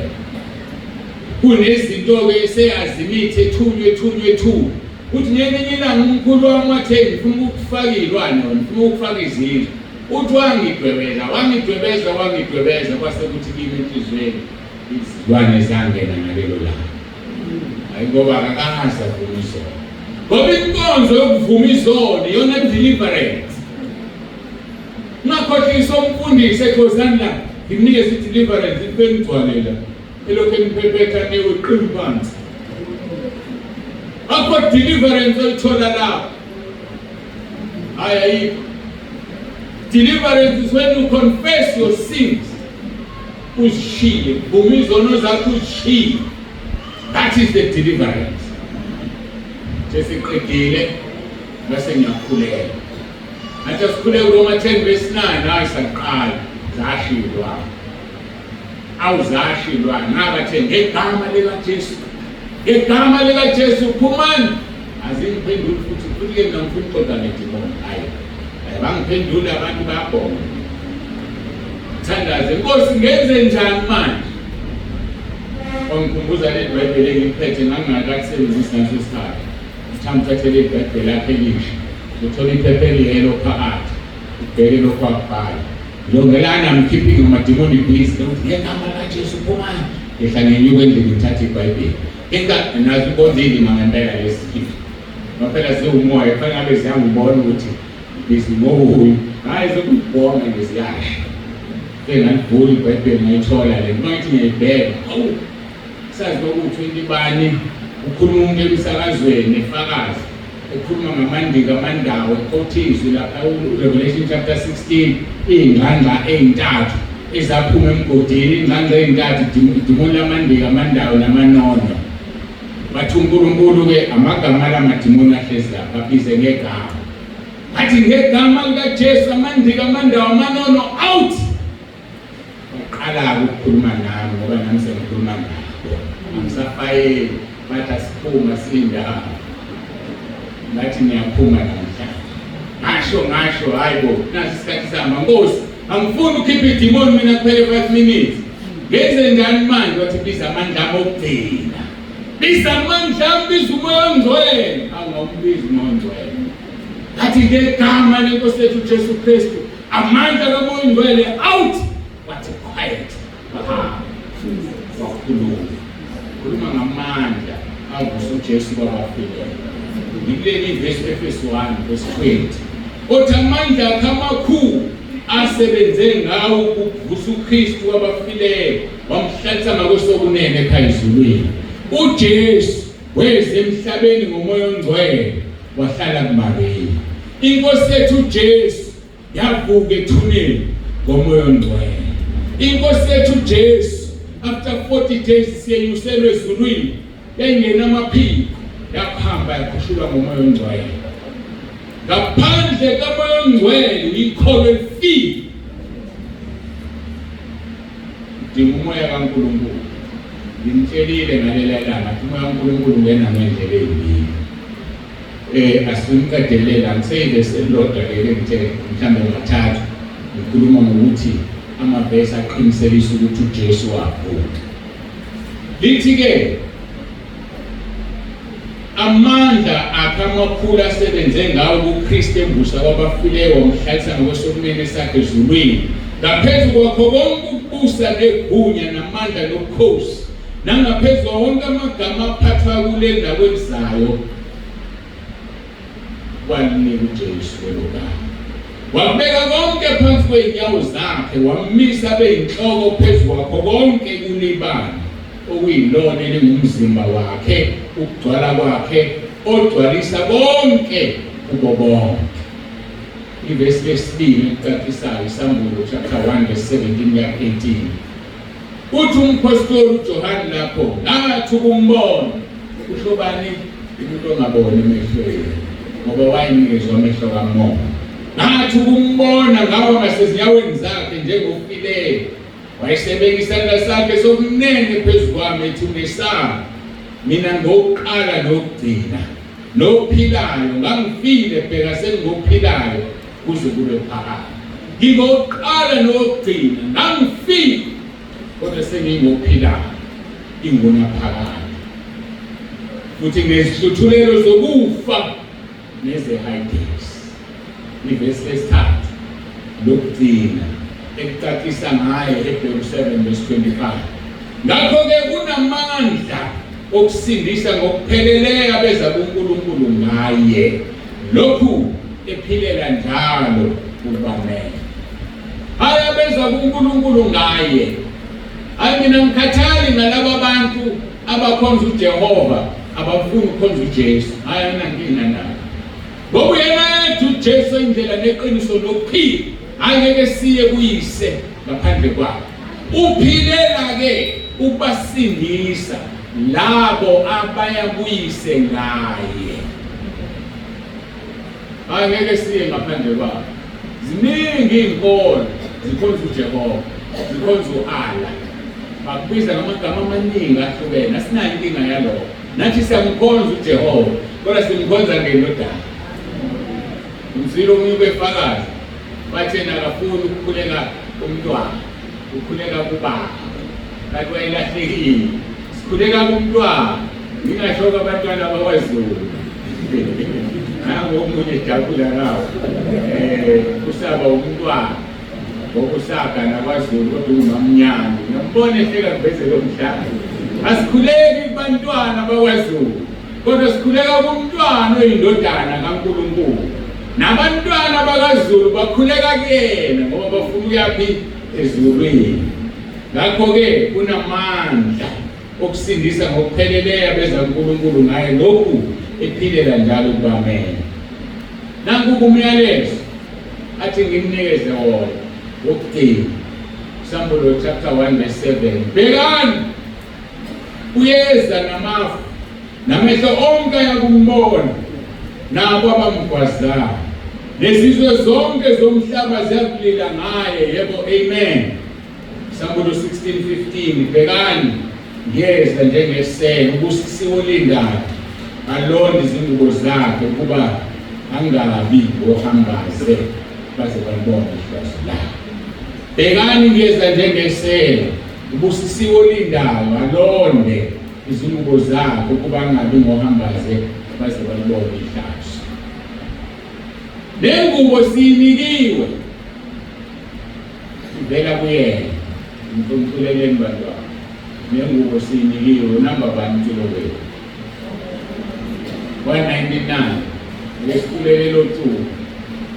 Kunezinto-ke eseyazi imithi ethunywe ethunywe ethunywe. Uthi ngelinye ilanga umkhulu wami wathe ngifuna ukufaka iy'lwane wena ngifuna ukufaka izindlu. Uthi wangidwebeza, wangidwebeza, wangidwebeza kwase kuthi kimi enhliziyweni izilwane zangena ngalelo langa. Hayi ngoba akakaze avume izono. Ngoba inkonzo yokuvuma izono iyona deliverance. Ungakhohlisa umfundisi ekhosani la ngimnikeze i-deliverance ibengigcwalela elokhu engiphephetha newe qini phansi. Akho deliverance oyithola lapho. Hayi ayikho. Deliverance is when you confess your sins. Uzishiye, vuma izono zakho uzishiye. That is the deliverance. Sesiqedile bese ngiyakhuleka. Ngathi asikhuleke Roma 10 verse 9 hayi saqala zashilwa. Awuzashilwa ngabathe ngegama likaJesu. Ngegama likaJesu phumani. Azingiphenduli futhi futhi ke mina ngifuna ukuxoxa nedimoni. Hayi. Hayi bangiphendula abantu bayabhonga. Thandaze Nkosi ngenze njani manje? Wangikhumbuza leli Bhayibheli engiliphethe ngangingakakusebenzisi ngaleso sikhathi. Ngithanda uthathe leli Bhayibheli lakhe elisha. Uthola iphepha eliyelo phakathi. Ubheke lokho akubhala. Longelana I'm keeping amadimoni busy. Ngegama likaJesu phumani. Ngehla ngenyuka endlini ngithathe iBhayibheli. Inka nazo inkonzo indima ngempela lesi khipha. Ngoba phela ziwumoya kufanele ngabe ziyangibona ukuthi busy ngokuyi. Hayi zokubonga nje ziyasha. Sengalivula iBhayibheli ngayithola le. Uma ngithi ngiyayibheka, awu sazi kwakuwu-20 bani Ukhuluma umuntu emsakazweni efakazi ekhuluma ngamandika amandawo ekhotha izwi lapha uRevelation chapter 16 iy'ngqangqa ey'ntathu ezaphuma emgodini iy'ngqangqa ey'ntathu idimoni lamandika amandawo namanono bathi uNkulunkulu-ke amagama ala madimoni ahlezi lapha abize ngegama athi ngegama likaJesu amandika amandawo amanono out Baqala-ke ukukhuluma nami ngoba nami sengikhuluma nabo. Angisafayeli, bathi asiphuma siyindawo. Ngathi niyaphuma namhlanje. Ngasho ngasho hayi bo, nasi isikhathi sihamba Nkosi, angifuni ukhipha idimoni mina kuphele 5 minutes. Ngenze njani manje? Wathi biza amandla ami okugcina. Biza amandla ami, biza umoya ongcwele. Angawumbizi umoya ongcwele. Ngathi ngegama lenkosi yethu Jesu Kristu amandla kaMoya Ongcwele out wathi quiet wahamba wakhuluma khuluma ngamandla avusa uJesu kwabafileyo ngikuleli ivesi Efesu 1 verse 20 othi amandla akhe amakhulu asebenze ngawo ukuvusa uKristu kwabafileyo wamhlalisa ngakwesokunene ekhaya ezulwini uJesu weza emhlabeni ngomoya ongcwele wahlala kuMariya. Inkosi yethu uJesu yavuka ethuneni ngomoya ongcwele. Inkosi yethu uJesu after 40 days siyenyuselwe ezulwini yayingena amaphiko yakuhamba yakhushulwa ngomoya ongcwele. Ngaphandle kamoya ongcwele uyikholwa elifile. Udinga umoya kaNkulunkulu. Ngimtshelile ngalela langa ukuthi umoya kaNkulunkulu ungena ngendlela ezimbili. Asimqedelela ngiseyivesi elilodwa ke ngithe mhlawumbe ngathathu ngikhuluma ngokuthi amavesi aqinisekisa ukuthi uJesu wavuka. Lithi-ke amandla akhe amakhulu asebenze ngawo kuKristu emvusa kwabafileyo wamhlalisa ngokwesokunene sakhe ezulwini ngaphezu kwakho konke ukubusa negunya namandla nobukhosi nangaphezu kwawo wonke amagama aphathwa kule ndawo elizayo walinika uJesu lelo gama wakubeka konke phansi kwey'nyawo zakhe wammisa beyinhloko phezu kwakho konke kulibala okuyilona elingumzimba wakhe ukugcwala kwakhe ogcwalisa konke kubo bonke ivesi lesibili elicacisayo isambulo chapter 1 verse 17 kuya 18 uthi umphostoli uJohane lapho ngathi ukumbona usho bani umuntu ongaboni emehlweni ngoba wayenikezwa amehlo kamoya ngathi ukumbona ngawa ngasezinyaweni zakhe njengofileyo Wayesebeka isandla sakhe sokunene phezu kwami ethi ungesabi, mina ngokuqala nokugcina nophilayo, ngangifile bheka sengingophilayo kuze kube phakade. Ngingokuqala nokugcina, ngangifile kodwa sengingophilayo ingunaphakade, futhi ngezihluthulelo zokufa nezeHayidesi. Ivesi lesithathu lokugcina ekucacisa ngaye Hebrew 7 verse 25. Ngakho-ke kunamandla okusindisa ngokupheleleyo abeza kuNkulunkulu ngaye. Lokhu ephilela njalo ukubamela. Hhayi abeza kuNkulunkulu ngaye. Hhayi mina ngikhathali ngalaba bantu abakhonza uJehova abafuni ukukhonza uJesu. Hhayi anginankinga nabo. Ngoba uyena yedwa uJesu indlela neqiniso nokuphila. Angeke siye kuyise ngaphandle kwakhe. Uphilela ke ukubasindisa labo abaya kuyise ngaye. Angeke siye ngaphandle kwakhe. Ziningi izinkolo zikhonza uJehova, zikhonza u-Allah. Bakubiza ngamagama amaningi ahlukene. Asinayo inkinga yalokho. Nathi siyamkhonza uJehova, kodwa simkhonza ngendodana. Umzilo omunye ubefakaza bathe nakafuni ukukhuleka umntwana, ukhuleka kubaba. Kanti wayelahlekile. Sikhuleka kumntwana, ngingasho abantwana bakwaZulu. Nangu omunye ejabula ngawo. Usaba umntwana. Ngoba usagana kwaZulu kodwa ungumamnyama. Ngiyambona ehleka ngiveze lo mhlaba. Asikhuleki kubantwana bakwaZulu. Kodwa sikhuleka kumntwana oyindodana kaNkulunkulu. Nabantwana bakaZulu bakhuleka kuyena ngoba bafuna ukuyaphi ezulwini. Ngakho-ke kunamandla. ukusindisa ngokupheleleyo abeza kuNkulunkulu ngaye lokhu ephilela njalo ukubamela. Nanku umyalezo athi ngimnikeze wona wokugcina. Sambulo chapter 1 verse 7. Bhekani uyeza namafu namehlo onke ayakumbona nabo abamgwazayo nezizwe zonke zomhlaba ziyakulila ngaye. Yebo, amen. Sambulo 16:15 bhekani ngiyeza njengesele ubusisiwe olindayo alonde izingubo zakhe ukuba angabi ohambaze baze balibone ihlazo lakhe. Bhekani ngiyeza njengesele ubusisiwe olindayo alonde izingubo zakhe ukuba angabi ngohambaze baze balibone ihlazo. Le ngubo siyinikiwe ivela kuyena. Ngicumculeleni bantwana. Nengubo siyinikiwe namba bani umculo wethu? 199 lesiculele loculo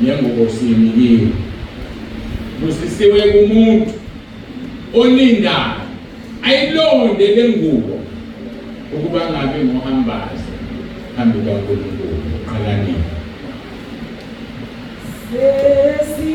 nengubo siyinikiwe. Busisiwe kumuntu olindayo ayilonde le ngubo ukuba ngabe ngohambaze phambi kukaNkulunkulu. Qalanini. Sesi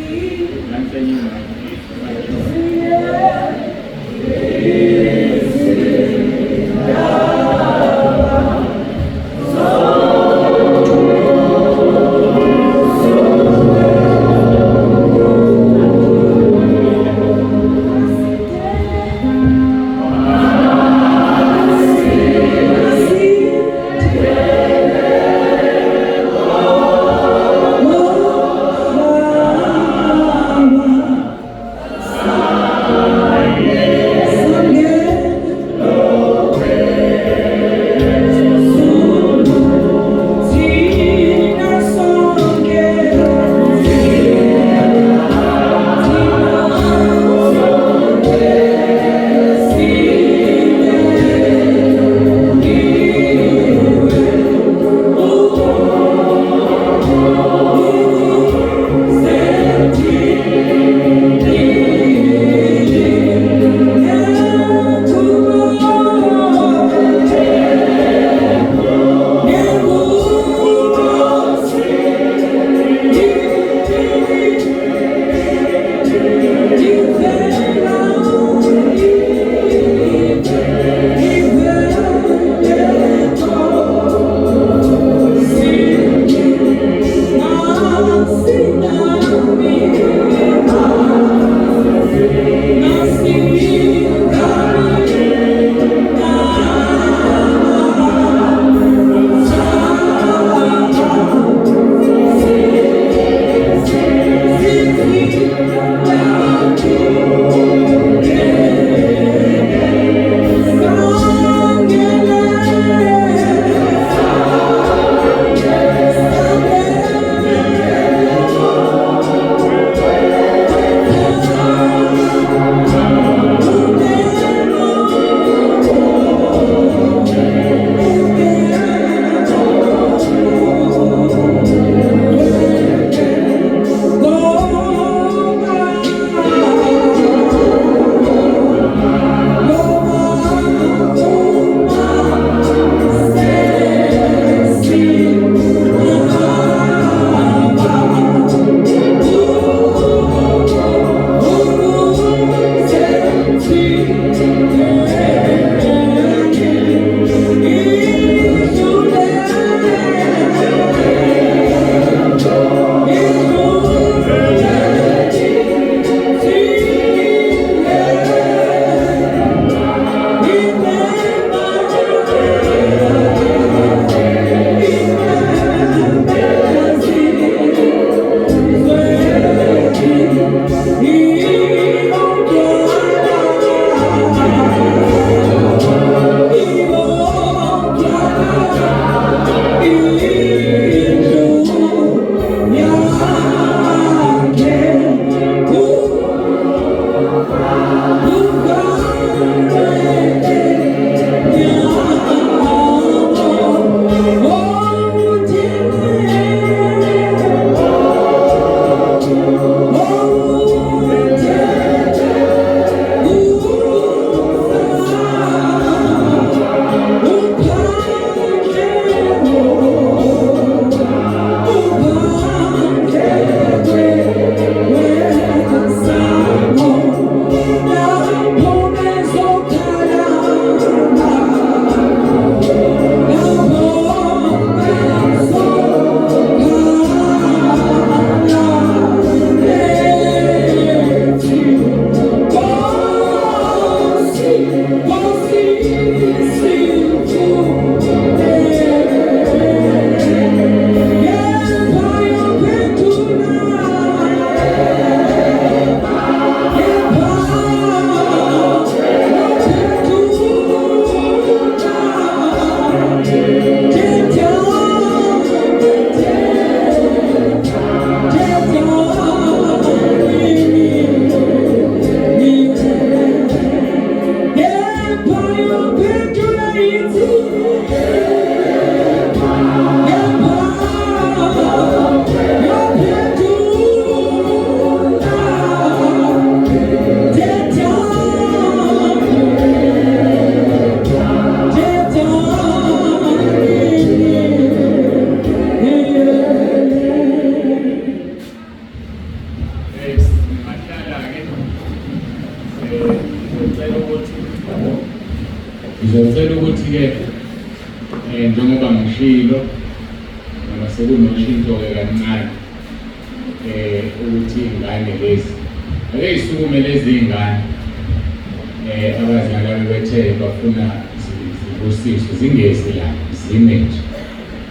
Singahlala-ke. Ngizocela ukuthi ngizocela ukuthi-ke njengoba ngishilo noma sekunoshintsho-ke kancane ukuthi iy'ngane lezi ake yisukume lezi iy'ngane abazali abebethe bafuna zibusiswe zingezi la zime nje.